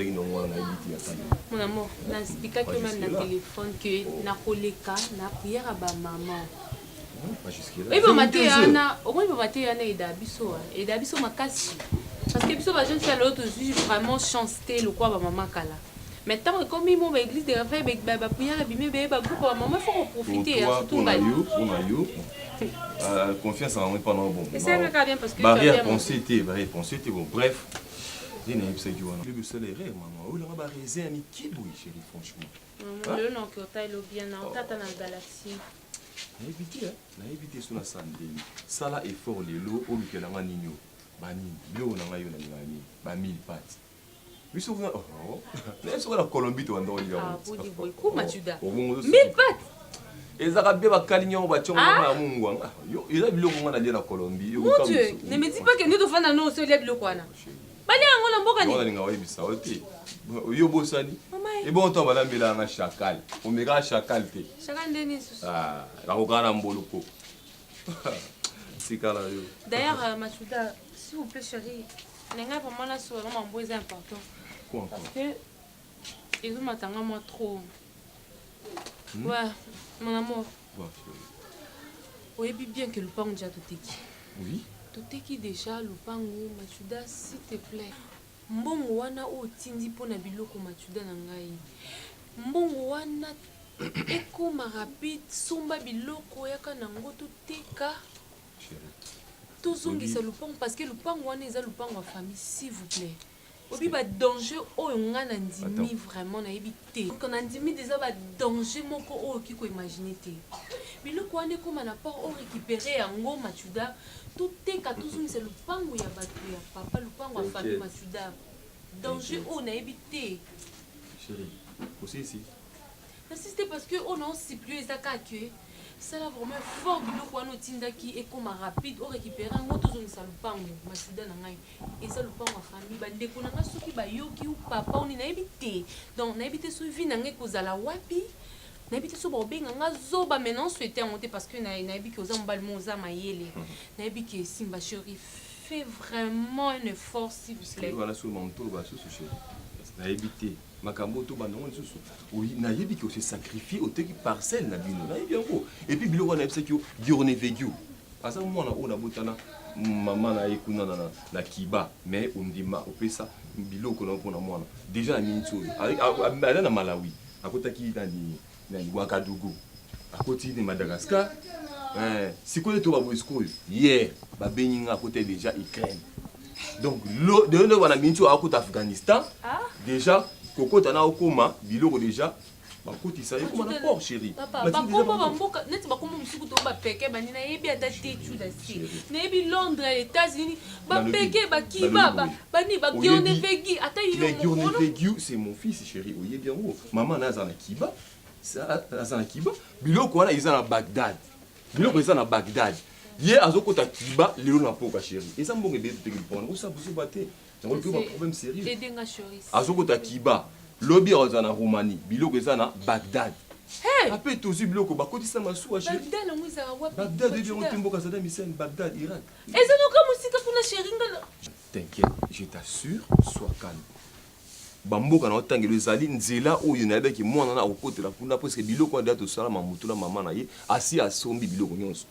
Ozalaki nango wana, nayebi te ata yo. Mon amour, naexplikaki yo même na téléphone que nakoleka na prière ya bamama. Pas jusque là. Oyebi bamateya wana, omoni bamateya wana eda biso, eda biso makasi, parce que biso bajeune fille lelo tozwi vraiment chance te lokola bamama kala. Mais ntango ekomi mo baéglise de réveil, baprière ebimi ebeye, bagroupe ya bamama, il faut koprofiter. Pour toi, surtout pour ngai. Yo, pour na yo, confiance en moi pendant bon. Esalaka bien parce que tu as Barrière bien pensée te, barrière pensée te. Bon, bref. Nde nayebisaki wana. Lobi osala erreur, mama. Olanga ba raisin ya mike boye, chérie, franchement. Lelo na oki otali bien na otata na galaxie. Nayebi te, eh. Nayebi te so nasala ndeni. Sala effort lelo olukelanga nini oyo. Banini. Biloko na ngai yo nalingaka nini. Ba mille pattes. Biso kuna oh. Nayebi soko na Colombie to banda kolia Ah, yango. boni boye kuma juda. Obongo mille pattes. Ezalaka bien, bakali yango, bationgo Ah. mama ya mungu wanga. Yo eza biloko nga nalia na Colombie. Yo Mon kokamwa Dieu, biso. ne me dis pas que nde tofanda no osi olia biloko wana, balia yango na mboka Yango nini? nalinga oyebisa yo te. Yo bosani. Mama ye. Ebongo ntango balambelaka nga chacal. Omekaka chacal te. Chaka nde nini susu? Ah, nakokaka na mboloko. Tikala yo. D'ailleurs, Machuda, s'il vous plaît, chérie, ndenge vraiment nasola mambo eza important. Quoi encore? Parce que ezomatanga mwa trop. Ouais, mon amour. Quoi, chérie? Oyebi bien que lupango déjà toteki. Oui. Toteki déjà lupango. Machuda, s'il te plaît, mbongo wana oyo otindi mpona biloko, Machuda na ngai, mbongo wana ekóma rapide, somba biloko, oyaka nango, toteka. Chérie. Tozongisa lupango, parce que lupango wana eza lupango ya famille. S'il vous plaît, oyebi badanger oyo ngai na ndimi. Attends. Vraiment nayebi te. Donc, nandimi déjà badanger moko oyo okoki koimagine te. Biloko wana ekóma na port, orécupere yango, Machuda, toteka, tozongisa lupango ya bato ya papa, lupango ya famille. T'inquiète. Machuda, danger oyo nayebi te. Chérie. Osisi. Nasisi te, parce que oyo naosupplie eza kaka ke sala vraiment effort, biloko wana otindaki ekóma rapide, orécupere yango, tozongisa lupango. Masuda na ngai, eza lupango ya famille. Bandeko na ngai soki bayoki u papa oni, nayebi te. Donc nayebi te soki vie na ngai ekozala wapi, nayebi te so baobenga nga zoba, mais non, souhaite yango te, parce que nayebi ke oza mobali mo oza mayele, nayebi ke esimba. Chéri, fais vraiment un effort, s'il vous plaît. Wana so mamutu basusu, chérie. Nayebi te makambo oyo tobanda ngo lisusu. Nayebi ke ose sacrifie, oteki parcelle na bino, nayebi yango. Et puis biloko wana, nayebisaki yo, Giornevegio aza mwana oyo nabotana mama na ye kuna na Kiba, mais ondima opesa biloko na yo mpona mwana. Déjà na miniti oyo aza na Malawi, akotaki nani, Ouagadougou, akoti na Madagascar. Sikoyo to baboye, sikoyo hier babengi nga, akota déjà Ukraine. Donc de wana miniti oyo akota Afghanistan. Ah. Déjà kokota na okoma biloko déjà bakotisa ye koma na port, chéri. Papa, Batindi déjà bakombo bango. bamboka neti bakombo mosuku to bapeke bani, nayebi ata te. Tuda si nayebi Londres, États-Unis, bapeke, bakiba, Nalobi boye. bani, bagionevegi, ata yo Mais mokolo. Giornevegio, c'est mon fils, chéri. Oyebi yango, mama na aza na Kiba, aza na Kiba. Biloko wana eza na Bagdad, biloko eza na Bagdad. Ye azokota Kiba lelo na poka. Chéri, eza mbongo ebele toteki lupango, osala buzoba te. Yango mpe baproblème sérieux. Edenga, chéri. Azokota Kiba lobi, akozala na Roumanie. Biloko eza na Bagdad. Hey! Ape tozwi biloko, bakotisa masuwa, chéri. Bagdad yango ezala wapi? Bagdad, oyebi yango te? Machuda. Mboka Sadam Hussein, Bagdad, Irak. Eza noka mosika kuna, chéri, nga T'inquiète, je t'assure, sois calme. Bamboka na otangelo ezali nzela oyo nayebaki mwana na akokotela kuna, presque biloko wana deja tosalama motu na mama na ye asi asombi biloko nyonso.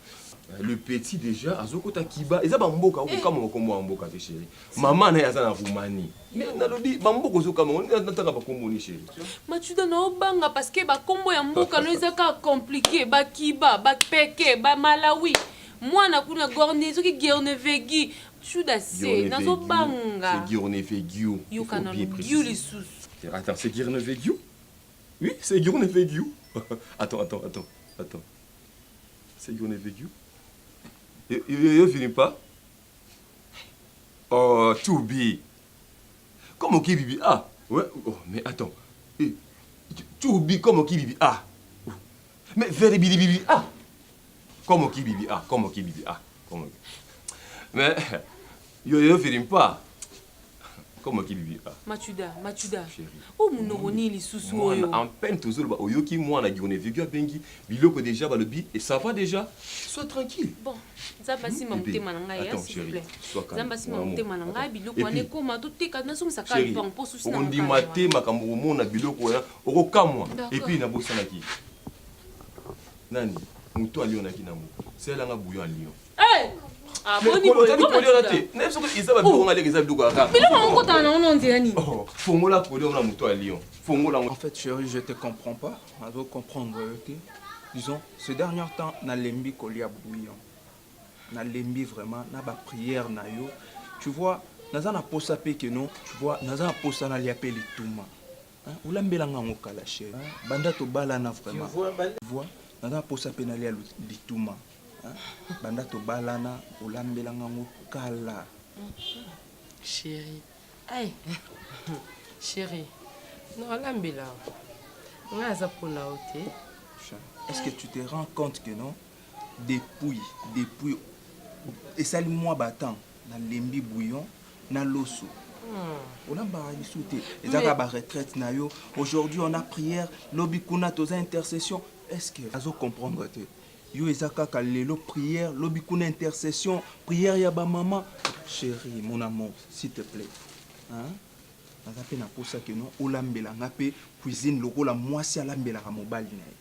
Le petit déjà azokota Kiba, eza bamboka okokama makombo ya mboka te, chéri. Mama na ye aza na Roumanie, mais nalobi bamboka ozokama, natanga bakombo ni, chéri. Machuda, naobanga parce que bakombo ya mboka no eza kaka compliqué, bakiba, bapeke, bamalawi, mwana kuna gorne, soki Giornevegi, chuda se nazobanga. C'est Giornevegio. Yoka nano giu lisusu. Attends, c'est Giornevegio? Oui, c'est Giornevegio. Attends, attends, attends, attends. C'est Giornevegio. Yo, finis pas. Oh, Choubi. Comme ok, Bibi. Ah, ouais. Oh, mais attends. Eh, Choubi, comme ok, Bibi. Ah. Mais vers Bibi, Bibi. Ah. Comme ok, Bibi. Ah, comme ok, Bibi. Ah. Comme ok. Mais, yo, yo, finis pas. Comme qui bibi ah. Machuda, Machuda. Oh munoko nini lisusu oyo? En peine tozoloba oyoki mwana Guirone Vigo abengi biloko déjà balobi et ça va déjà. Sois tranquille. Bon, Nzambe asimba motema na ngai, s'il vous plaît. Nzambe asimba motema na ngai, biloko wana ekoma toteka nazongisa kaka lupango mpo susi na okondima te makambo okomona biloko wana okokamwa. Et puis nabosanaki nani moto alionaki nango salelanga bouillon ya lion. Eh! Ah, boni boye, Ozali koma kolia tika. te. Nayebi soki eza ba biloko nga aleki eza biloko ya rare. Biloko yango okotana na ngo na nzela nini? Oh, fongola kolia ngo na moto ya lion. Fongola ngo. En fait, chérie, je te comprends pas. Nazo comprendre yo te. Disons, ce dernier temps, nalembi kolia bouillon. Nalembi vraiment na ba prière na yo. Tu vois, naza na posa pe que non, tu vois, naza na posa nalia pe lituma. Hein, olambela nga yango kala chérie. Hein, banda tobalana vraiment. Tu vois, banda Tu vois, naza na posa pe nalia lituma. Hein, banda tobalana olambela nga yango kala. Chérie. Ay. Chérie. Non, olambela. Nga aza pona yo te. Est-ce que tu te rends compte que non, depuis, depuis, esali mwa ba temps, nalembi bouillon na loso. Olambaka lisusu te. Eza kaka ba retraite na yo. Aujourd'hui on a prière, lobi kuna toza intercession. Est-ce que azo comprendre te? Yo eza kaka lelo prière, lobi kuna intercession, prière ya ba maman. Chérie, mon amour, s'il te plaît. Hein? Naza pe na posa que non olambela nga pe cuisine lokola mwasi alambelaka mobali na ye.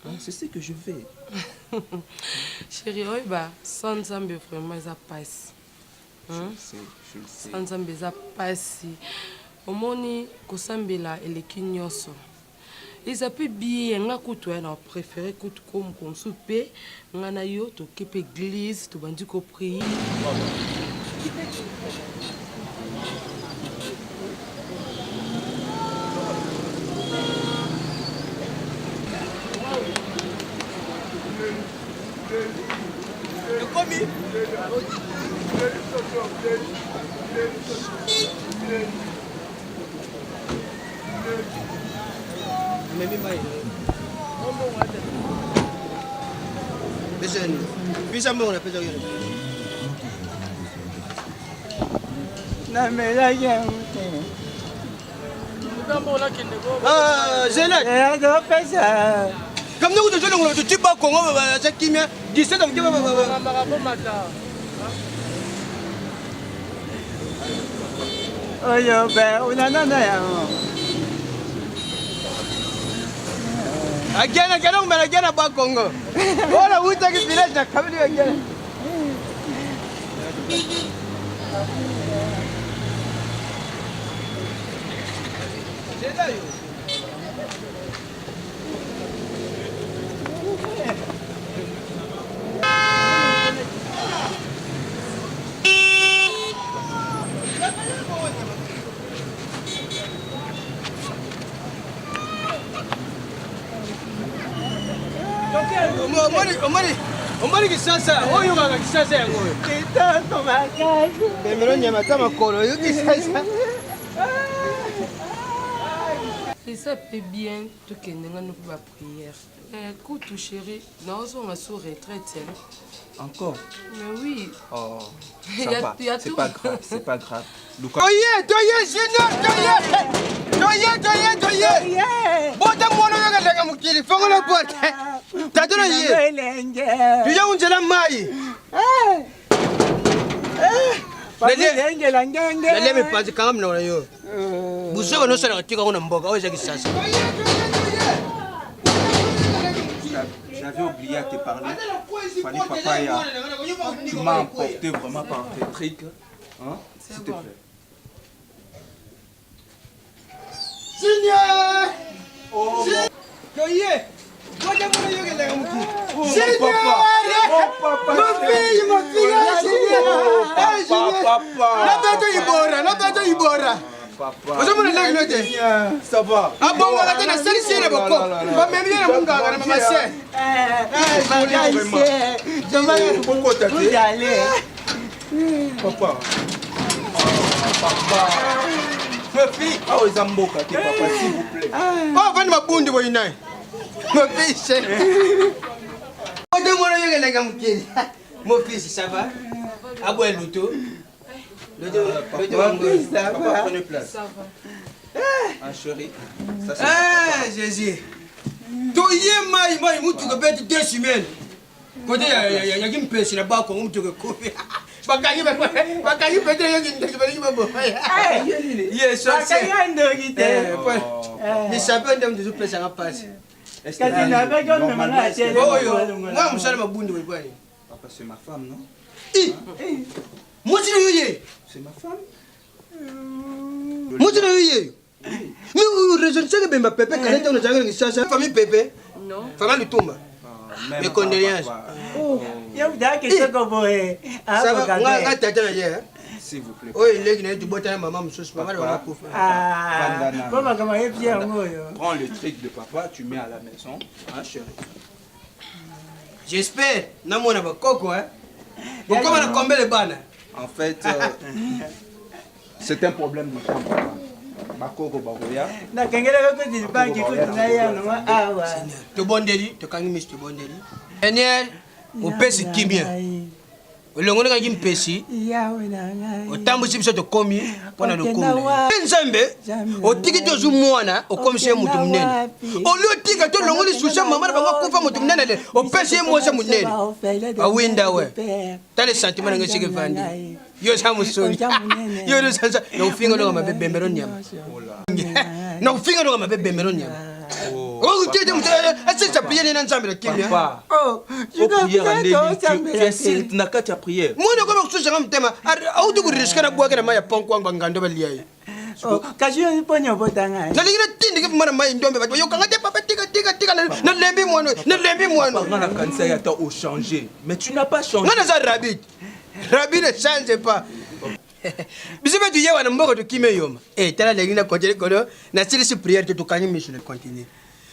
Hein? C'est ce que je veux. Chérie, oyeba sans Nzambe vraiment eza pasi. Je le sais, je le sais. Sans Nzambe eza pasi. Omoni kosambela eleki nyonso. Eza pe bien nga kutu na préféré kutu ko mokolo mosusu pe nga na yo toke pe église tobandi ko prier. Ekomi. Memi mai. Pesa nini? Pesa mbongo na pesa yo. Namelaki yango te. Ah, Zela. Azopesa. Comme nous nous nous tu bas Congo baza kimia 17 ans kimia Oyo be unanana yango. Agena agena kumela agena ba Congo. Ora utaki village na kabili agena. Zela yo. Omoni omoni kisasa oyo kaka kisasa yango oyo kitoko makasi memelo nyama ata makolo oyo kisasa eza pe bien tokende nga noki ba prière eh, kutu chéri naozonga sur retraite hein. Encore? Mais oui. Oh, ça va. C'est pas grave, c'est pas grave. Luka. Toye, toye, junior, toye. Toye, toye, toye. Bota mwana oyo akendaka mokili, fongola porte. Tata na ye. Tuya kunzela mai. Nalia mipanzi kanga minoko na yo. Buzoba nosalaka tika ngo na mboka oyo eza kisasa. J'avais oublié à te parler. Fallait papa ya. Tu m'as emporté vraiment par tes trucs. Hein? S'il te plaît. Seigneur! Oh, Toye! Oh, papa! Oh, papa! Ma fille, ma fille, oh, papa, papa! Nabeto ibora, nabeto ibora. ozomona ndenge no te Ça va. abongaka te nasalisi ye na boko bamemi ye na monganga na mamase Bokota te. Papa. Papa. Ma fille. Awa eza mboka te papa, s'il vous plaît. Oh, avandi mabundi boyi naye. Ma fille. Ote mwana yokelanga mokili. Mon fils, ça va? Aboya luto. Papa, Papa, prenez place. Ah, chérie. Ça, c'est Eh, Jésus. Toye mai mai mutuka beti deux semaines. Kote ya ya ya kimpesi na bako mutuka kofi. Bakangi bakangi pete yo kindoki balingi babo. Ye sorcier. Bakangi ndoki te. Eh, Ni sapin ndio mtu pesa nga pasi. Est-ce que- Kasi nabaki omema Normalement, nga est-ce que- tele. Oyo, mwa musala mabundu wewe bwana. Papa, c'est ma femme, non I. Mwasi na yoye. C'est ma femme. Mwasi na yoye. Mi raison seke bemba pepe kaleta unazanga ngisasa. Famille pepe. Non. Famille Lutumba. Ah, même Mes condoléances. papa. Yo mudaki soko boye. Ça va, Akoka nga nga te. tata na ye. eh? S'il vous plaît. Oyo eleki na ye tobotana mama mosusu mama na Papa. bango akufa. Ah, Vandana. po makambo ayebi yango oyo. Prends le truc de papa, tu mets à la maison. Hein, chérie J'espère namona bakoko eh. Bokoma na kombele bana. En fait, c'est un problème de temps, papa. Bakoko Baroya. Nakengelaka kuti libanki kuti nayano awa. Tobondeli, tokangi miso tobondeli. Daniel, opesi kimia. Olongoli kaki mpesi, Yawe na ngai. otambwisi biso tokomi mpo na lokumu na Okenda ye. Mpe Nzambe, Nzambe otiki na te ozwi mwana okomisi ye motu Okenda monene. wapi? Oli otika te olongoli susi ya mama na bango akufa motu monene le opesi ye mwasi ya monene. Awinda we. Tala sentiment na ngai esika evandi. Yo oza mosongi. Oza monene. Yo oza na ofinga ndonga mabe bembelo nyama. Na ofinga ndonga mabe bembelo nyama. Okutete moto asilisa priere ne na Nzambe na kimia. Papa, Oh, au prière, Andeli, tu insultes na kati ya prière. Mwana okoma kosusanga motema auti koriske na bwake na mai ya ponkwang bangando balia ye. kasi yo mponi obota ngai. Nalingi natindiki mpo na mai ndombe bato bayokanga te papa tika tika tika nalembi mwana oyo nalembi mwana Papa, oyo. nga nakanisa ye ata ochange. Mais tu n'as pas changé. Nga naza rabi. Rabi ne change pas. Biso mpe toyewa na mboka tokimi eyoma. Eh, tala nalingi na continue kono nasilisi priere te tokangi miso na continue.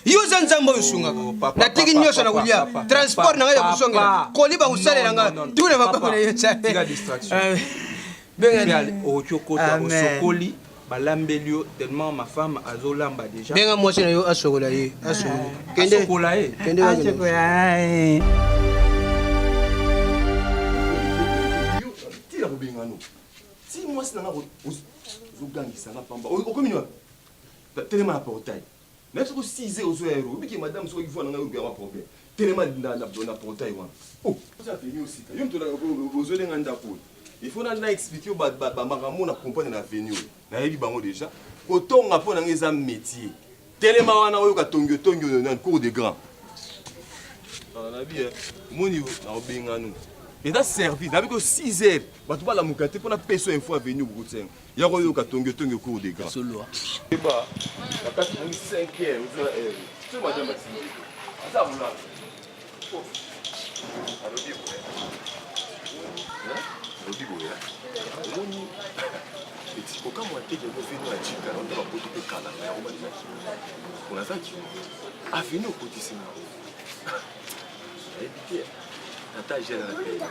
Yo oza nzambe oyo osungaka. Oh, papa, Natiki papa, nyonso na papa, kolia. papa, Transport na ngai ya papa. kozongela. Koli bakosalela Non, nga. non, non. Tuna Papa, bakoko na yo. tika distraction. Ah, benga Mpe okoki okota Amen. osokoli balambeli yo tellement ma femme azolamba déjà benga mwasi na yo asokola ye asokola kende asokola ye kende bakende. Asokola ngai. tina kobengano ti mwasi nanga ozogangisa nga pamba okomi wapi telema na portail nayebi soko 6 heures ozoya ero obiki madame soki voi nanga oyokaka problème telema na portail wana oza avenue osika yo moto ozolenga ndako oyo il faut na explique yo bamakambo na comprendre na avenue oyo nayebi bango déjà kotonga mpo nanga eza métier telema wana oyoka tongi otongi oyo na cour de grand nabi omoni naobengano eza service nabi ko 6 heures bato balamuka te mpona peso info avenue bokotianga ya koyoka tongi otongi cour de grand eba na kati nangi 5 heures ozoya heure so madame atindi aza molala alobi boye alobi boye omoni eti kokamwa te ke oveni na jika na nde bakoti mpe kala na yango balelaki onazaki aveni okotisi nga nayebi te tata gene na pene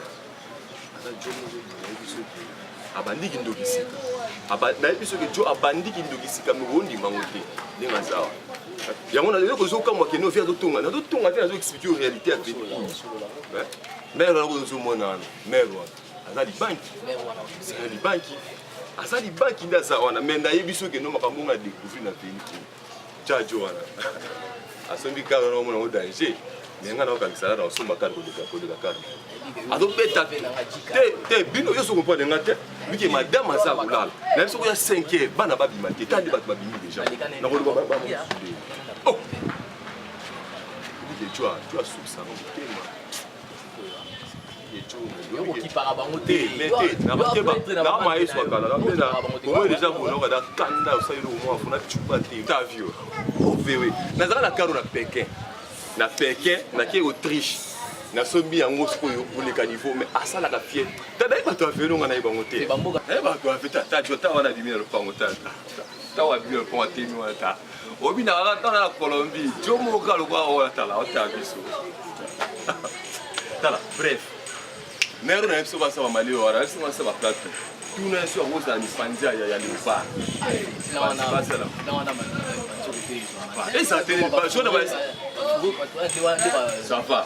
aza jo moko nayebi soki abandiki ndoki sika nayebi soki jo abandiki ndoki sika me ondima yango te ndenge aza awa yango na eloko ezokamwa kende ovi azotonga nazotonga te nazo explike yo réalité ya veni oyo mare wana kozomona wana mare wana aza libanki aza libanki aza libanki nde aza wana me nayebi soki eno makambo ngo na découvrir na veni oyo tjajo wana asombi kare wana omona ngo danger me ngai naokangisa na osomba kare koleka koleka kare azobeta te te bino nyonso comprendre nga te bike madame aza kolala nayebi soki oya 5 heures bana babima te tande bato babimi déjà nakoloba bamosude oh bike jo jo asukisanga motema okipaka bango te nama yesu akala napena omoi deja bonoka da kanda osali eloko moko afuna cupa te tavio ovewe nazala na karo na pekin na pekin nake autriche nasombi yango sikoyo koleka niveau mais asalaka fier ta naye bato avelo nga naye bango te naye bato ave tata jo ta wana abimi na lopango tata ntango abimi na lopango atemi wana ta obinaka kaka na colombie jo moko kaka lokola oyo tala otala biso tala bref mare na ye biso basala malio wana biso basala baplateau tuna ye so yango ozala mipanzi ya léopard basala ezala te ça va.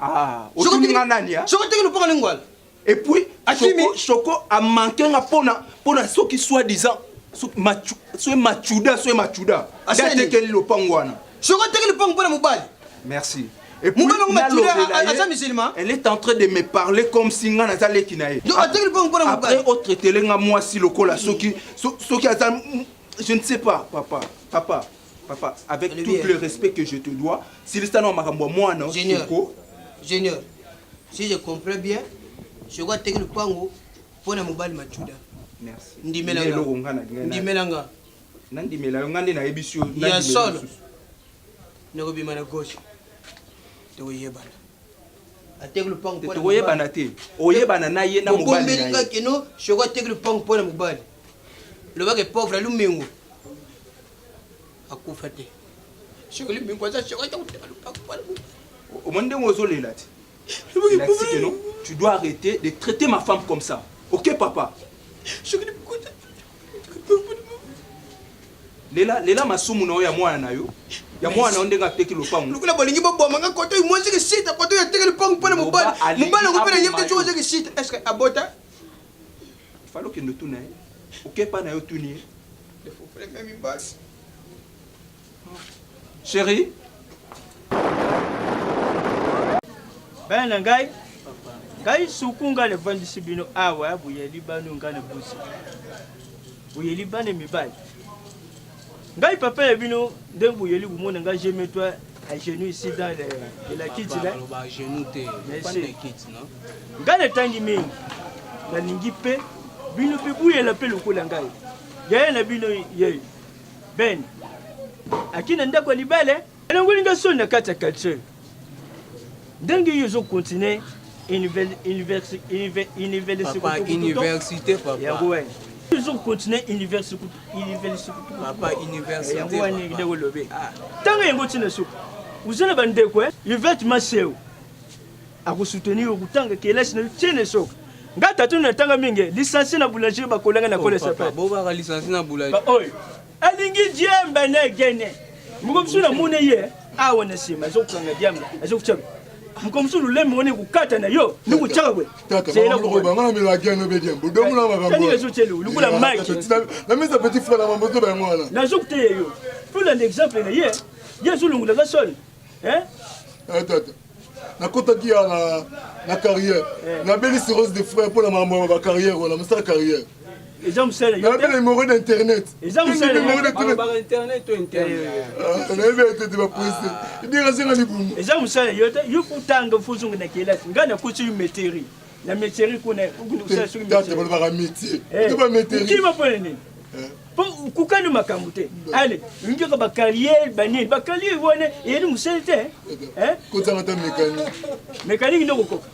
Ah, otuni nga nani ah? Soki oteki lopango lingwala. Et puis Choco, Choco a manqué nga pona pona soki soit disant soki machu soki machuda soki machuda. Atekeli lopango wana. Soki oteki lopango pona mobali. Merci. Et puis, Mobali yango machuda aza musulman. Elle est en train de me parler comme si nga naza leki na ye. Donc ateki lopango pona mobali. Après otraitele nga mwasi lokola soki soki aza je ne sais pas papa papa Papa, avec tout le respect que je te dois, silisa na makambo ya mwana Junior. Junior, si je comprends bien, je crois teki lupango mpo na mobali Machuda. Merci. Ndimela nga. Ndimela nga. Nandimela yo nga nde nayebisi yo. Ya solo. Nakobima na gauche. Tokoyebana. Ateki lupango mpo na Tokoyebana te. Oyebana na ye na mobali na ye. Bobombeli nga keno, je crois teki lupango mpo na mobali. Lobaka pauvre lumingu. Akufa te. Soki limingu aza soki aza koteka lopango mpona omoni ndenge ozolela te. Elakisi que non, tu dois arrêter de traiter ma femme comme ça. Ok papa? Lela lela masumu na yo ya mwana na yo. Ya mwana na yo ndenge ateki lopango. Lokola bolingi boboma nga koto oyo mwasi kisita koto oyo ateki lopango mpona mobali. Mobali yango mpe nayebi te soki aza kisita. Est-ce que abota? Fallait okende otuna ye. Okepa na yo otuni ye. Chérie. Bana na ngai, ngai suku ngai navandisi bino awa boyali bano ngai na busi boyeli bana mibali ngai papa ya bino ndenge boyeli komona ngai je mets toi à genoux ici dans le, de la kiti là ngai natangi mingi nalingi mpe bino mpe buyela mpe lokola ngai yaya na bino ye ben aki na ndako ya libala elongoli nga soni na kati ya culture ndenge yo ozokontinue université papa yango wana ozokontinue université yango wana ndenge olobi ntango yango ntina suka oza na bandeko Yvette Maseo akosoutenir yo kotanga kelasi na yo tie na soka nga tatu natanga mingi licencie na boulangerie bakolanga na kola sapin bobaka licencie na boulangerie oyo alingi diamba na gene moko mosusu namoni ye awa na nsima azokanga diamba azokutya moko mosusu lolemo wana ekokata na yo nikutyaka boye lokola mike nazokuteya yo tolanda exemple na ye ye azolongolaka soni tata nakotaki ya na, na carrière eh. nabeli cirrhose de frère mpo na makambo ya bacarrière wana mosala carrière eza mosala nabela numéro d'internet eza mosala numéro d'internet nayebi ete te baprese ederasenga libumu eza mosala yo te yo kotanga fozonga na kelasi ngai nakoti yo meteri na meteri kuna osala soki balobaka métier to bameteri kima mpo na nini po okokani makambo te ale olingi kaka bacarrière banini bacarrière wana eyeli mosali te kotanga ta mécanique mécanique nde okokoka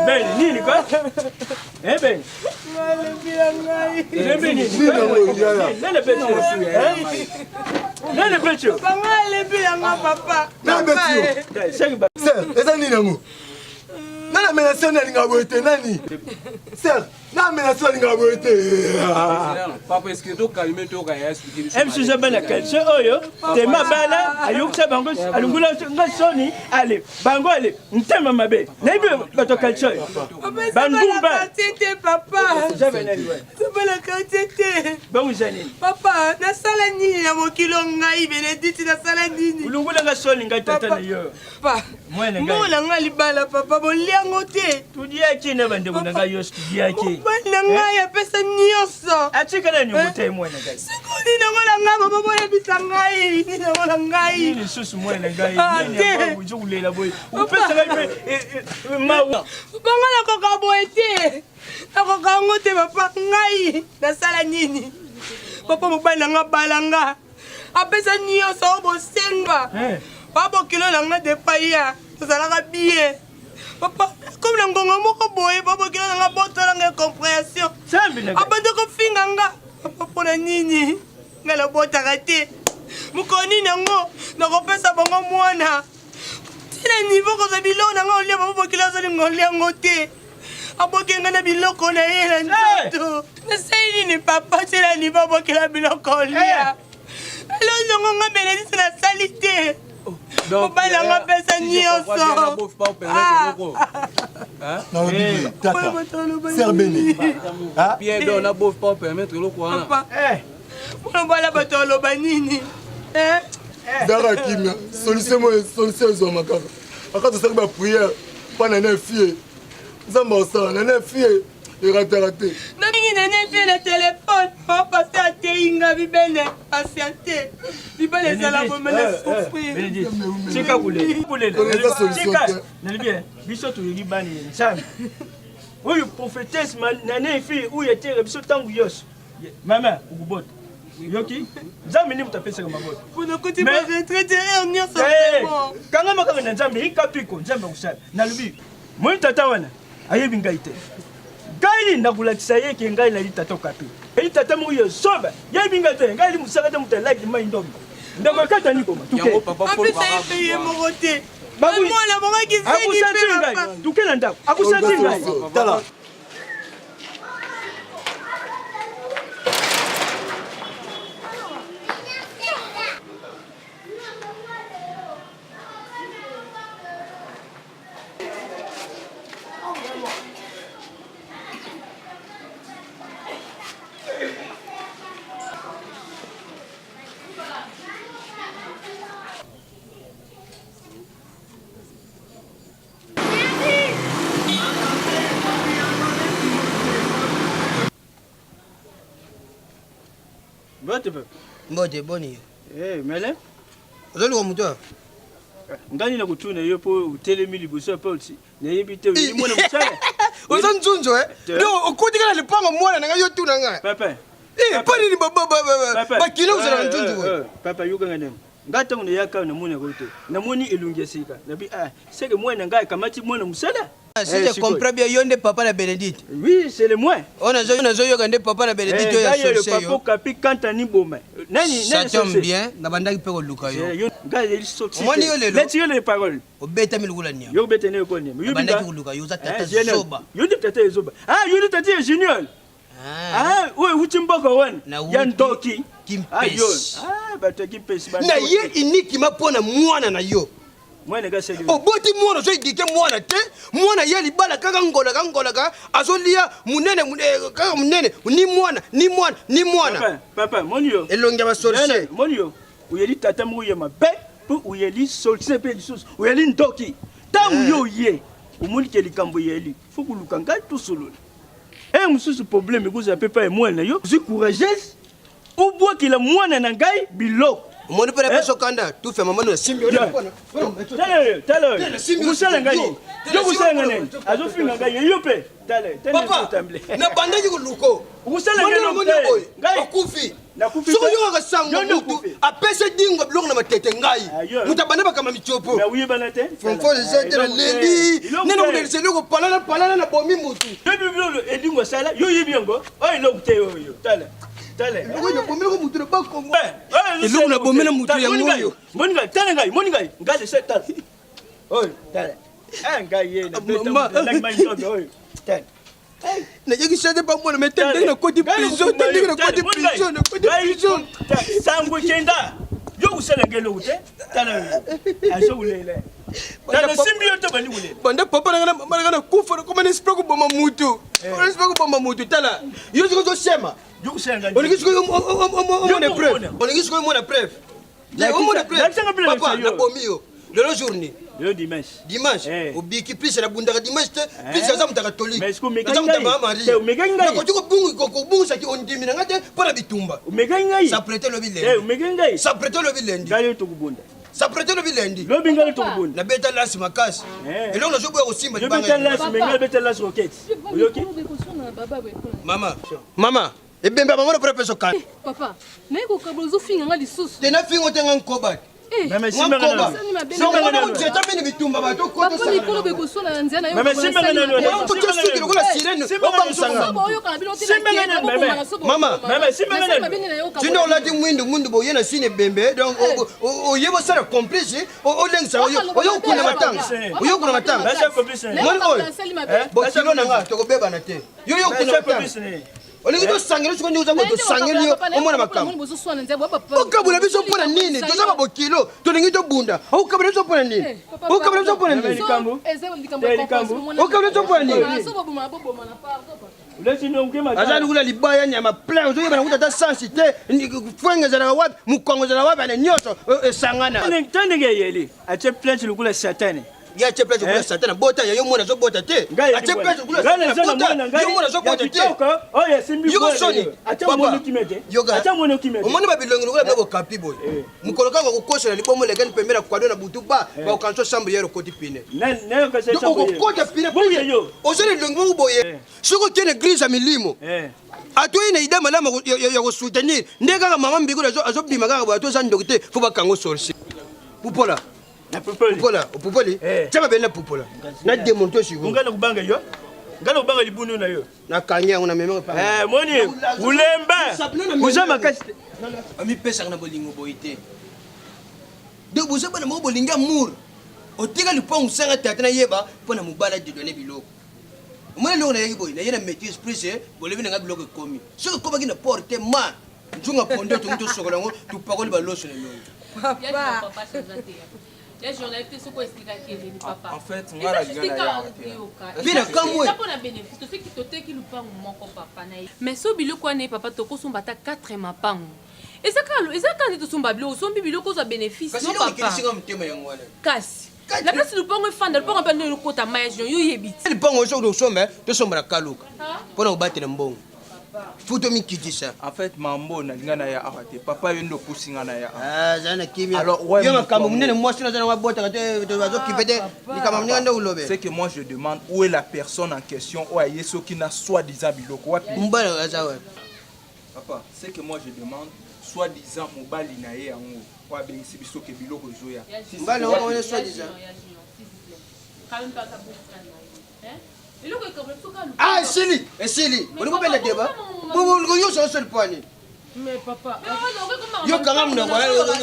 ben nini kwa ben nene betio eza nini yango nani amenase nani alingaka boye te nani ser na amenase alingaka boye te msuza bana kalse oyo tema bala ayokisa bango alungula nga soni ale bango ale mtema mabe nayebi bato ya kalse oyo bandumba Papa quartier te. Bango eza nini? Papa, nasala nini na mokili ngai Benedicte nasala nini? Olongola nga soni ngai tata na yo. Papa. Mwana ngai. Mwana ngai libala papa boliango te. Tudiaki na bandeko na ngai yonso tudiaki. Mobali na ngai apesa nyonso. Atika na niongo te mwana ngai. Sikoyo nini yango na ngai mama boyebisa ngai nini yango na ngai. Nini lisusu mwana ngai? Nini yango ozo kolela boye? Opesa ngai mpe mawa. Bango nakoka boye te. Nakoka yango te papa ngai nasala nini papa mobali na nga bala nga apesa nyonso oyo bosenga eh. babokilo na nga depaya tozalaka bien papa komi na ngonga moko boye babokilo na nga botola nga comprehension abandi kofinga nga papa mpona nini ngai nabotaka te mokolo nini yango nakopesa bango mwana tina niveau kozwa biloko na nga olia papa bokilo azolinga olia yango te aboki ngai na biloko na ye na nzoto nasali nini papa tela nivo abokela biloko olia elongi. Nyonso ngo nga Benedicte nasali te. Mobali yango apesa nyonso. Nalobi tata ser bene. Bien donc na bof pas permettre eloko wana. Mwana bala bato aloba nini? Zaka kimia solution mo solution ezwama kaka aka tosali ba prière mpa na na fie nzambe osala na na fie erataka te. Nabengi nene fie na telefone papa se ateyi nga bibene patiente libala ezala bomela souffrir. Tika kolela tika nalobi biso toyebi bana ya nzambe oyo prophétesse nane fille oyo etere biso ntango nyonso mama okobota yoki nzambe nde moto apesaka mabota nakoti baretraite heure nyonso kangama kaka na nzambe ikapiko nzambe akosala nalobi moi tata wana ayebi ngai te ngai nakolakisa ye ke ngai nali tata okapi eli tata moko ya zoba yebi ngai te ngai ali mosaka te moto alaki mai ndombe ndeko ekata nikoma tukeapesa ye moko te mwana moko akisengi ngai tuke na ndako akusanti ngai tala Mbote papa. Mbote boni yo. Eh, mele. Ozoluka moto awa? Ngai nini nakotuna yo mpo otelemi liboso ya porte nayebi te oyebi mwana mosala. Oza nzunzu eh? Donc okoti kaka na lipango mwana na ngai yo tuna ngai. Papa. Eh, mpo nini bakilo kozala na nzunzu boye? Papa yoka ngai nani. Ngai ntango nayaka namoni yango te. Namoni elongi ya sika. Nabi ah, seke mwana ngai akamati mwana mosala. Si je comprends bien, yo nde papa na Benedicte. Oui, c'est le moi. On a nazo yoka nde papa na Benedicte oyo ya sorcier yo. Papa Kapi Kanta ni boma. Nani Ça tombe bien, na bandaki pe koluka yo. Ngai ezali sorcier. Omoni yo lelo. Leti yo les paroles. Obetami lokola nyama. Yo obetami lokola nyama. Yo bandaki koluka yo oza tata zoba. Yo nde tata zoba. Ah, yo nde tata junior. Ah, oyo ewuti mboka wana ya ndoki. Kimpesi. Ah, bato ya kimpesi. Na ye inikima mpo na mwana na yo. Oboti mwana ozo edike mwana te mwana ye libala kaka ngolaka ngolaka azolia munene kaka munene ni mwana ni mwana ni mwana papa moni yo elongi ya basorcier moni yo oyeli tata moko ya mabe mpe oyeli sorcier mpe lisusu oyeli ndoki ntango yo oye omoni ke likambo eyeli fo koluka ngai tosolola e mosusu problème ekozala mpe epai ya mwana na yo ozwi courageuse obwakela mwana na ngai biloko omoni mpe napesa okanda tufe mama no nasimbi tala oyo okosala ngai nini yo okosala ngai nini azofinga ngai yo mpe papa nabandaki koluko oyo okufi soki oyokaka sango mutu apesa dingo biloko na matete ngai moto abanda bakamba mitiopo fonfo eza te naleli nde nakolelisa eloko palala palala na bomi mutu elingo asala yo oyebi yango oyo eloko te oyo tala eloko nabomeli ko mutu na bakongo eloko nabomeli mutu yango oyo moni ngai tala ngai moni ngai ngai lese tala oyo tala ngai ye oyo tala nayaki chante pa mwana mais te ndenge nakoti prison te ndenge nakoti prison nakoti prison sango kenda yo kosala ngai eloko te tala azokolela tala simbi yo te bandi kolela banda papa na ngai na mama na ngai nakufa nakoma na esprit koboma mutu na esprit koboma mutu tala yo sikoyo ozosema olingi sikoyo omona preuve olingi sikoyo omona preuve omona preuve papa nabomi yo lelo jour nini lelo dimanche dimanche obiki plus nabundaka dimanche te plus aza moto ya katolike aza moto ya mama marie nakoki kobungisaki ondimi na ngai te mpo na bitumba saprete lobi lendi saprete lobi lendi saprete lobi lendi nabeta lasi makasi eloko nazoboya kosimba mama mama ebembe ya mama na mpo napesa okana papa naye kokabula ozofinga nga lisusu te nafingo te nga nkoba te mini bitumba bato mikolo bekoswana na nzela nayosuki lokola sirene obangisanga mama tino olati mwindu mwindu boye na sine ebembe donc oye bosala complice olengisa oyo okunda matanga oyo okunda matanga moni oyo bokilo na nga tokobebana te yo yo okunda matanga. Olingi tosangela sikoyo ndenge oza boye, tosangeli yo omona makambo. Okabula biso mpo na nini? Toza babokilo, tolingi tobunda. Okabula biso mpo na nini? Okabula biso mpo na nini? Okabula biso mpo na nini? Aza lokola libaya nyama plein, ozoyeba na kuta ata sensi te. Fwenge ezalaka wapi? Mokongo ezalaka wapi? Ane nyonso esangana. Ndenge eyeli atie plainte lokola satane. Ye atie place lokola satana bota ya yo mwana azobota te atie place lokola satana bota yo mwana azobota te yoka soni papa yoka omoni babilongi lokola biloko kapi boye mokolo kaka kokosela libomo lekani pembeni ya kwado na butu ba bakokanisa chambre yero okoti pine okokota pine oza na elongi moko boye soki okende eglise ya milimo atoyi na ide malamu ya kosoutenir nde kaka mama mbikolo azobima kaka boye atoza ndoki te fo bakango sorcier pupola Pupola, opupoli. Eh. Tia mabele na pupola. Na demonte sikoyo. Nga nakobanga yo. Nga nakobanga libunu na yo. Nakangi yango na memi epai. Eh, moni ulemba. Oza makasi te. Amipesaka na bolingo boye te. Donc boza bana moko bolingi amour. Otika lupangu sanga tata na yeba mpo na mobali adedone biloko. Omoni eloko nayaki boye, naye na maîtrise plus eh, bolobi na ngai biloko ekomi. Soki ekomaki na port te ma nzunga ponde tongi tosokola yango topakoli baloso na elongi. Papa. Ya journaliste soki oexplikaki eleni papa. En fait, nga na linga na yaka te. Mpe na kamwe. Eza pona bénéfice toseki toteki lupangu moko papa na ye. Mais so biloko wana ye papa tokosomba ata 4 mapangu. Eza kaka eza kaka nde tosomba biloko osombi biloko ozwa bénéfice Kasi non eloko papa. ekelisi nga motema yango wana. Kasi na place lupango efanda lupango mpe nde ekota mai ya junior yo oyebi ti. Lipango soki tosomba tosomba na kaluka mpo na kobatela mbongo. Faut tomikitisa. En fait, mambo nalinga na ya awa te. Papa yo nde opusi nga na ya awa. Ah, zala na kimia. Alors, ouais, Yo makambo moto monene mwasi naza nango abotaka te bazokipe te likambo monene nde olobe. C'est que moi je demande où est la personne en question oyo aye soki na soi-disant biloko wapi? Mobali aza wapi? Papa, c'est que moi je demande soi-disant mobali na ye yango oyo abengisi biso ke biloko ezoya. Mobali yango wana soi-disant. Ah, esili, esili. Olingo benda deba. Bolingo yo solo solo poani. Mais papa, yo kanga munoko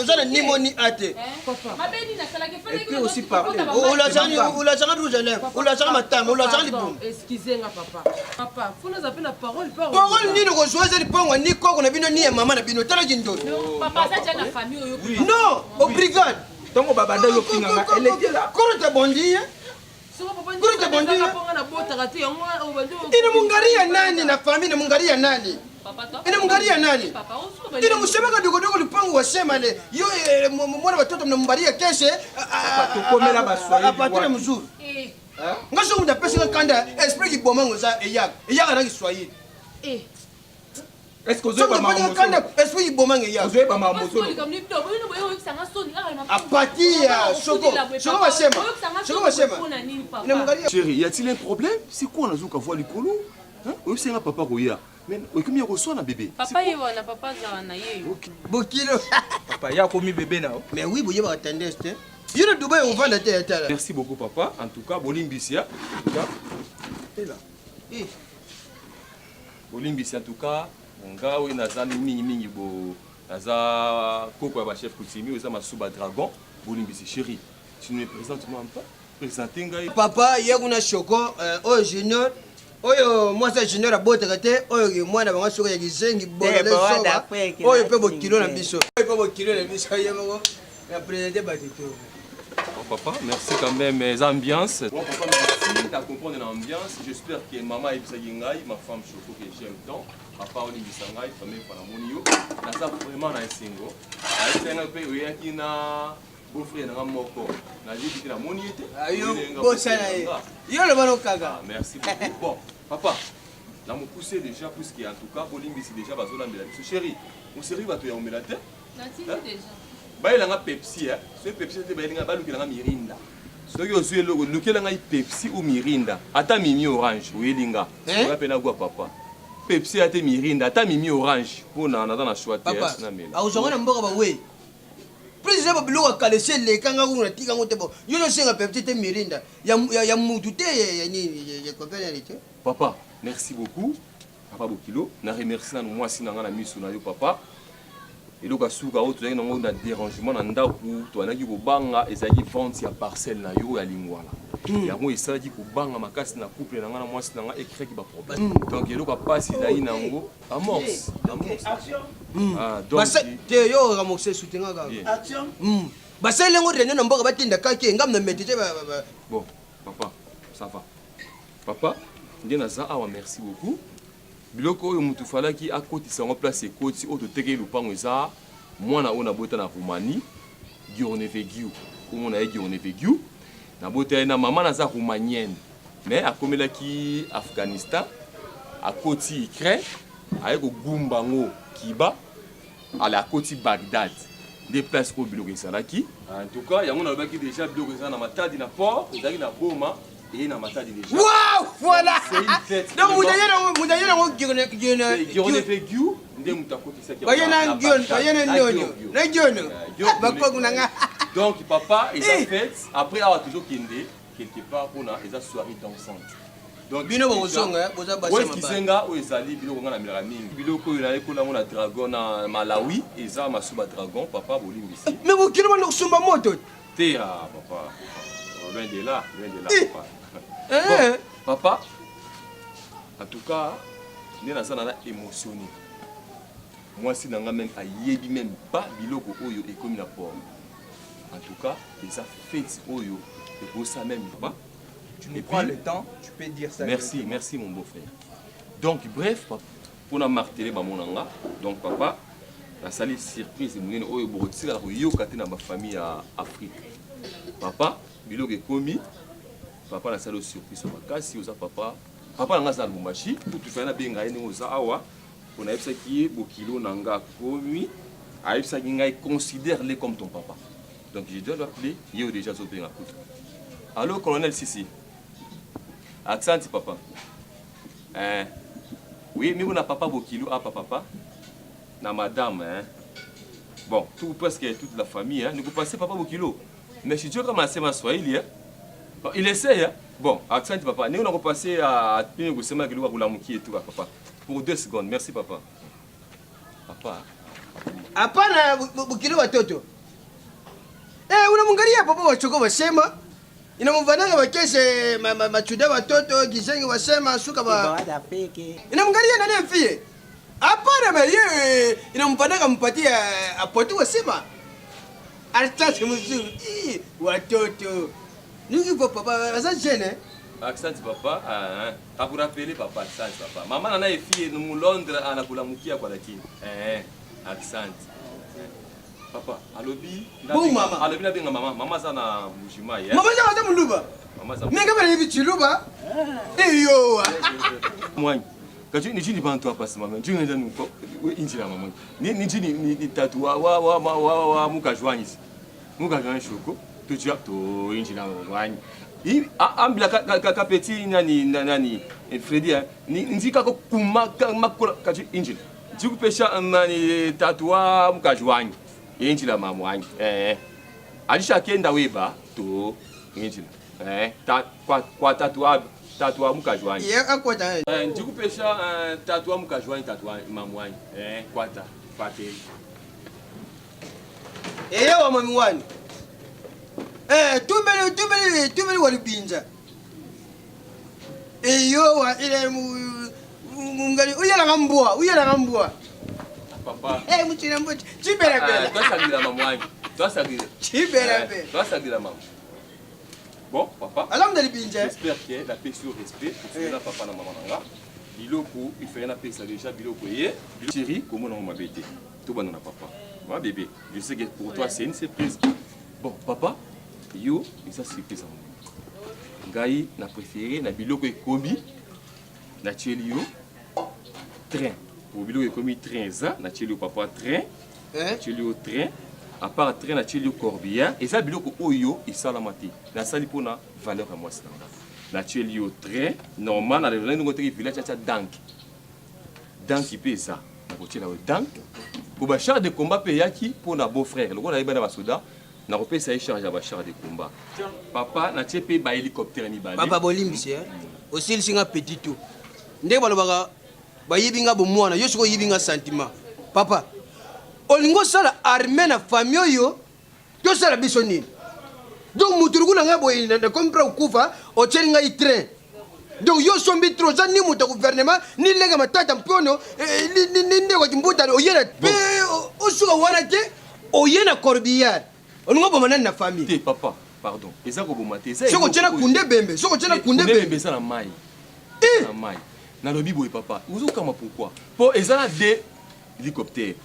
oza na ni moni a te. Et puis aussi parler. Olazanga rouge à lèvres, olazanga matama, olazanga libumu. Excusez nga papa. Papa, faut naza pe na parole pa. Parole nini okozwa eza lipango ni koko na bino ni ya mama na bino tala kindoki. Papa aza ja na famille oyo. Non, au brigade. Tango babanda yo finga nga, elle était là. Koro te bondi. Koro te bondi. Ina mungari ya nani na famille na mungari ya nani? Ina mungari ya nani? Ina musemaka dogodogo lupango wasema le yo mwana watoto mnambaria keshe tokomela baswahili apatire mzuri. Nga soki mutu apesi nga kanda esprit kiboma ngo eza eyaka eyaka na kiswahili. Est-ce que Soki ozoyeba mutu apesi nga kanda esprit kiboma ngo eyaka. Ozoyeba makambo ozoloba. Apatia soko soko basema soko basema. Ina mungari ya Chérie, y a-t-il un problème? C'est quoi nazoka voix likolo? Hein? Oyebisi nga papa koya. Mais okomi ya koswana bébé. Papa ye wana papa azala na ye yo. Bokilo. Papa ya komi bébé na yo. Mais oui boyebaka tendance te. Yo na Dubaï ovanda te ya tala. Merci beaucoup papa. En tout cas, bolimbisi ya. En tout cas. Ela. Eh. Bolimbisi en tout cas, nga oyo naza mingi mingi bo naza koko ya ba chef coutumier oza masuba dragon. Bolimbisi chérie. Tu ne me présentes moi pas. Présenter ngai. Papa ye kuna Choco oyo junior oyo mwasi ya junior abotaka te oyo mwana bango soki ya kizengi bolole zoba oyo mpe bokilo na biso oyo mpe bokilo na biso ye moko na présente bato to. Bon, papa, merci quand même, les ambiances. Bon, papa, merci de comprendre l'ambiance. J'espère que maman ayebisaki ngai, ma femme Choco que j'aime tant. Papa olimbisa ngai, famille fana moni yo. Naza vraiment na esengo. Ayebisaki ngai mpe oyaki na beau-frère na nga moko. Nayebi te namoni ye te. Yo bosana ye. Yo loba no kaka. Ah, merci beaucoup. Bon, papa, na mokuse déjà puisque en tout cas bolimbisi déjà bazolambela biso. Chérie, oseri bato ya omela te? Natindi déjà. Bayela nga Pepsi, hein. Soki Pepsi te bayeli nga balukela nga Mirinda. Soki ozwi eloko lukela ngai Pepsi ou Mirinda, ata Mimi orange oyeli nga. Oya pe na gwa papa. Pepsi ate Mirinda, ata Mimi orange pona naza na choix te, Papa, na mela. akozwa na mboka ba we. Plus eza ba biloko ya kala esi eleka nga kuna natika yango te bon. Yo ozosenga Pepsi te Mirinda ya ya, ya mutu te ya, ya nini ya, ya copain te. Papa, merci beaucoup. Papa Bokilo, na remercie nanu mwasi na nga na misu na yo papa. Eloko ya suka oyo tozalaki nango na derangement na ndako, tobandaki kobanga ezalaki vente ya parcelle na yo ya Lingwala. Yango esalaki kobanga makasi na couple na nga na mwasi na nga, e creaki ba problème. Donc eloko ya pasi ezalaki na yango amorce, amorce. Ah, donc Te yo ramorce soutenga kaka. Action. Basali yango réunion na mboka batinda kake ngam na maîtrise ba, ba, ba. Bon, papa, ça va. Papa, nde naza awa merci beaucoup. Biloko oyo mutu falaki akotisa yango place ekoti oyo totekeli lupango eza mwana oyo nabota na Roumanie Giornevegiu kombo na ye Giornevegiu nabota ye na mama naza roumanienne mais akomelaki Afghanistan akoti Ukraine aye kogumba yango Kiba ale akoti Bagdad nde place oyo biloko ezalaki. En tout cas yango nalobaki dejà biloko eza na Matadi na port ezalaki na Boma eye na Matadi dejà. Wow, voilà. C'est une fête. Donc mutu ayela ngo Giorne Giorne Vegiu nde mutu akotisaki yango. Baye na Giorne, baye na Nyono. Na Giorne. Bakoko na nga. Donc papa eza fête après awa tozokende quelque part pona eza soirée dansante. Donc bino bokozonga boza basi ya kizenga oyo ezali biloko nga namelaka mingi biloko oyo nayekola yango na dragon na Malawi eza masuba dragon papa bolimbisi. Mais bokilo banda kosomba moto te ah papa loin de là loin de là papa. Bon, papa en tout cas nde naza na émotionné mwasi na nga même ayebi même pas biloko oyo ekomi na port en tout cas eza fête oyo ekosa même pas. Tu nous prends le temps, tu peux dire ça. Merci, merci mon beau-frère. Donc bref, pour na marteler ba monanga, donc papa, nasali surprise monene oyo bokotikala koyoka te na ba famille ya Afrique. Papa, biloko ekomi, papa nasali yo surprise ya makasi, oza papa. Papa na nga aza na Lubumbashi, kutu fallait nabenga ye ndenge oza awa, po nayebisaki ye bokilo na nga akomi, ayebisaki ngai considère-le comme ton papa. Donc je dois l'appeler, ye oyo dejà azobenga kutu. Allo colonel Sisi. Accent papa. Eh. Oui, miko na papa Bokilo apa papa. Na madame hein. Bon, tout presque toute la famille hein. Niko passer papa Bokilo. Mais si Dieu kama asema Swahili hein. Bon, il essaye hein. Bon, accent papa. Niko na ko passer à niko kusema kiluka kulamukie tout papa. Pour 2 secondes. Merci papa. Papa. Hapana Bokilo watoto. Eh, unamwangalia papa wachoko wasema inamvananga bakeshe machuda watoto gizenge wasema suka ba inamwangalia nani mfie hapana ba ye inamvananga mpatia apotu wasema artiste mzuri Ii, watoto niki kwa papa baza jeune Accent papa, ah, akurapele papa accent papa. Mama nana efie mu Londres anakulamukia kwa lakini. Eh, accent. Papa, alobi Bon, mama. Alobi na benga mama, mama za na Mbujimayi. Eh? Mama za za muluba. Mama za. Menga bana yebi chiluba. Eyo. Mwanyi. Kachi ni chini bantu hapa simama. Njini nenda nuko injira mama. Ni ni chini ni, ni tatu wa wa wa wa wa, wa mukajwanyi. Mukajwanyi shoko. Tuja to injira mwanyi. I ambila ka ka, ka petit nani nani eh, Freddy eh? Ni nzika ko kuma ka makola kachi injira. Ndikupesha nani tatu wa mukaji wanyi injila mamu wanyi eh alisha kenda weba to injila eh ta kwa, kwa tatu wa tatu wa mukaji wanyi Ye akwata eh ndikupesha eh, tatu wa mukaji wanyi tatu wa mamu wanyi eh kwata kwate Eye wa mami wani. Eh tumbele tumbele tumbele walibinja. Eyo wa ile mungali uyela ngambwa uyela ngambwa. Papa. Eh muchina mbuti chibera bera. Eh, twasagila mamu wanyi twasagila Chibera bera. Twasagila mamu. Bon papa. Alhamdulillah binja. J'espère que la paix sur respect pour la papa na maman nanga. Biloko il fallait na pesa déjà biloko ye. Chérie, comment on m'a bêté? Tout bon na papa. Ma bébé, je sais que pour toi c'est une surprise. Bon papa, yo eza surprise yango. Ngai na préféré na biloko ekomi na tieli yo train. Pour biloko ekomi train eza na tieli yo papa train. Hein? Tieli yo train. À part train na tieli yo corbillard, eza biloko oyo esalama te. Nasali mpona valeur ya mwasi na nga. Na tieli yo train normal na lelo ndenge oteki village atia dank. Dank mpe eza. Nakotiela yo dank. Po ba char de combat mpe eyaki mpona beau frère. Lokola nayeba na basoda, nakopesa ye charge ya ba char de combat. Papa natie mpe ba hélicoptère mibale. Papa bolimbisi eh. Osilisi nga petit tout. Ndenge balobaka bayibi nga bomwana, yo sikoyo oyibi nga sentiment. Papa. Olingi osala armée na famille oyo tosala biso nini? Donc mutu lokola ngai boye nakomi près kokufa otieli ngai train. Donc yo osombi train oza ni moto ya gouvernement ni lenge matata mpono eh, ni ndeko kimbuta oye na pe osuka wana te oye na corbillard olingi oboma nani na famille? Te papa, pardon. Eza koboma te. Soki otie na kunde bembe, soki otie na kunde bembe eza na mai. Eh! Na mai. Nalobi boye papa, ozokama pourquoi? Po eza na de hélicoptère.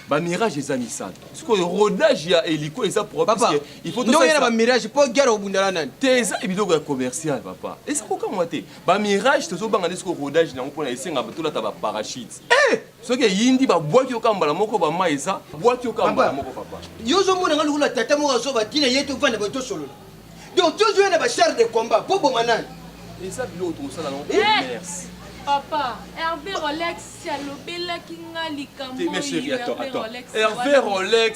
Ba mirage eza misato. Sikoyo rodage ya hélico eza propre parce que il faut tout ça. ba mirage po guerre obundala nani? Te eza biloko ya commercial papa. Eza kokamwa te. Ba mirage tozobanga nde sikoyo rodage nango mpona esenga tolata ba parachute. Eh! Soki eyindi babwaki yo kaka mbala moko ba mai eza bwaki yo kaka mbala moko papa. Yo ozomona nga lokola tata moko azoba tina ye tovanda boye tosolola. Donc tozoya na ba char de combat po boma nani? Eza biloko tokosala nango commerce. Papa, Hervé Rolex alobelaki nga likambo oyo. Mais chérie, attends, attends. Hervé Rolex,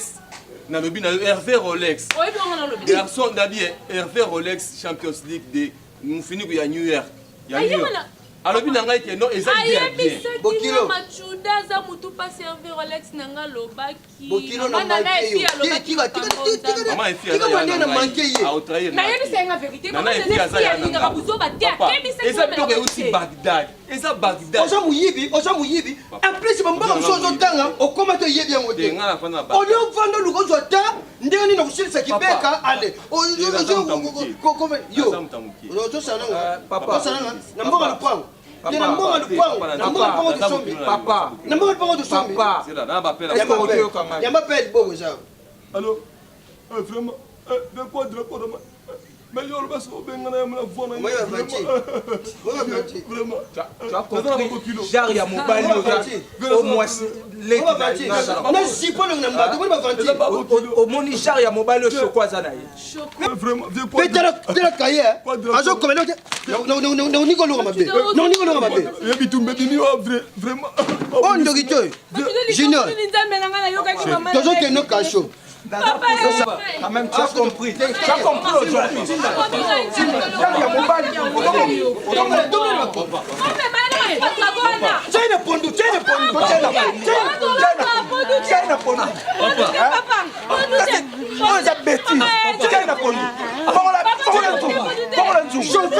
nalobi na yo Hervé Rolex. Oyebi yango nalobi. Garçon nabi Hervé Rolex Champions League de mufiniku ya New York. Ya New York. Alobi na ngai ke non eza idée ya bien. Ayebisaki nga Machuda aza mutu pasi Hervé Rolex na nga alobaki. Bokilo na manque yo. Tika tika tika tika mwande na manque ye. Nayebisa ye nga verite. Mama nene fille alingaka buzoba te. Akebisaki Eza biloko euti Bagdad. Eza Bagdad. Oza moyibi, oza moyibi. En plus ba mboka mosusu ozotanga okoma te oyebi yango te. Olie ovanda oluka ozwa ta ndenge nini okosilisa kibeka ale. Yo. Ozosala nanga. Ozosala nanga na mboka lupango. Te na mbongo lupango, na mbongo lupango tosombi. Papa. Na mbongo lupango tosombi. Papa. Yamba pe liboko eza. Allo, eh, vraiment, eh, de quoi drapeau de mais yo oloba soki obengana ya mona voix na vraiment tu as compris genre ya mobali oza o mwasi leki na zipo na mbato boni bavanti omoni genre ya mobali oyo shoko aza na ye Pe tala tala kaye azo komela te na niko loka mabe na niko loka mabe bitumba ebimi wa vraiment oh ndoki te junior tozo kende kasho Quand même, tu as compris. Tu as compris aujourd'hui. Ya mobali. China pondu, China pondu, China pondu, China pondu. Oyo eza betise. China pondu.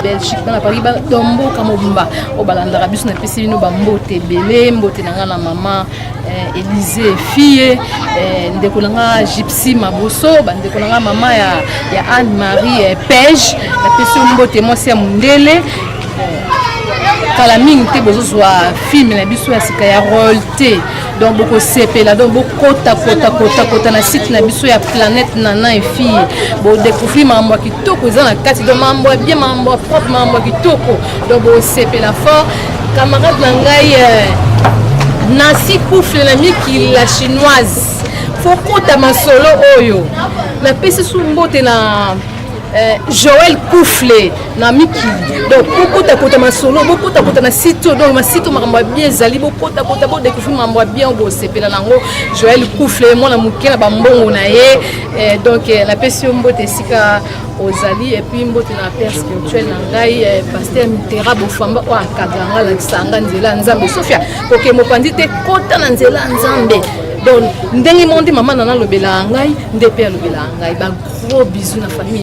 Belgique bana Paris ba mboka mobimba oyo balandaka biso napesi bino bambote ebele mbote na ngai na mama eh, Elise fille eh, ndeko na ngai Gypsy Maboso bandeko na ngai mama ya, ya Anne Marie eh, Pege napesi yo mbote mwasi ya mondele eh, kala mingi te bozozwa filme na biso ya sika ya role te donc bokosepela donc bokota kota kota kota na site na biso ya planète nana et fille bodécouvrir makambo ya kitoko eza na kati donc makambo ya bien makambo ya propre makambo ya kitoko donc bosepela fort camarade na ngai euh, Nancy Koufle na mikili la chinoise fokota masolo oyo napesi su mbote na euh, Joël Koufle na mikili donc bokotakota masolo bokotakota na site oyo donc masite oyo makambo ya bien ezali bokotakota bodecouvrir makambo ya bien bosepela na yango joel kufle mwana moke na bambongo na ye eh, donc eh, napesi yo mbote esika ozali epuis mbote na père spirituel na ngai eh, paster mitera bofamba oyo akadra nga alakisa nga nzela ya nzambe sofia koke mopanzi te kota na nzela ya nzambe donc ndenge moko nde mama na nalobelaka ngai nde mpe alobelaka ngai ba gros bisous na famille.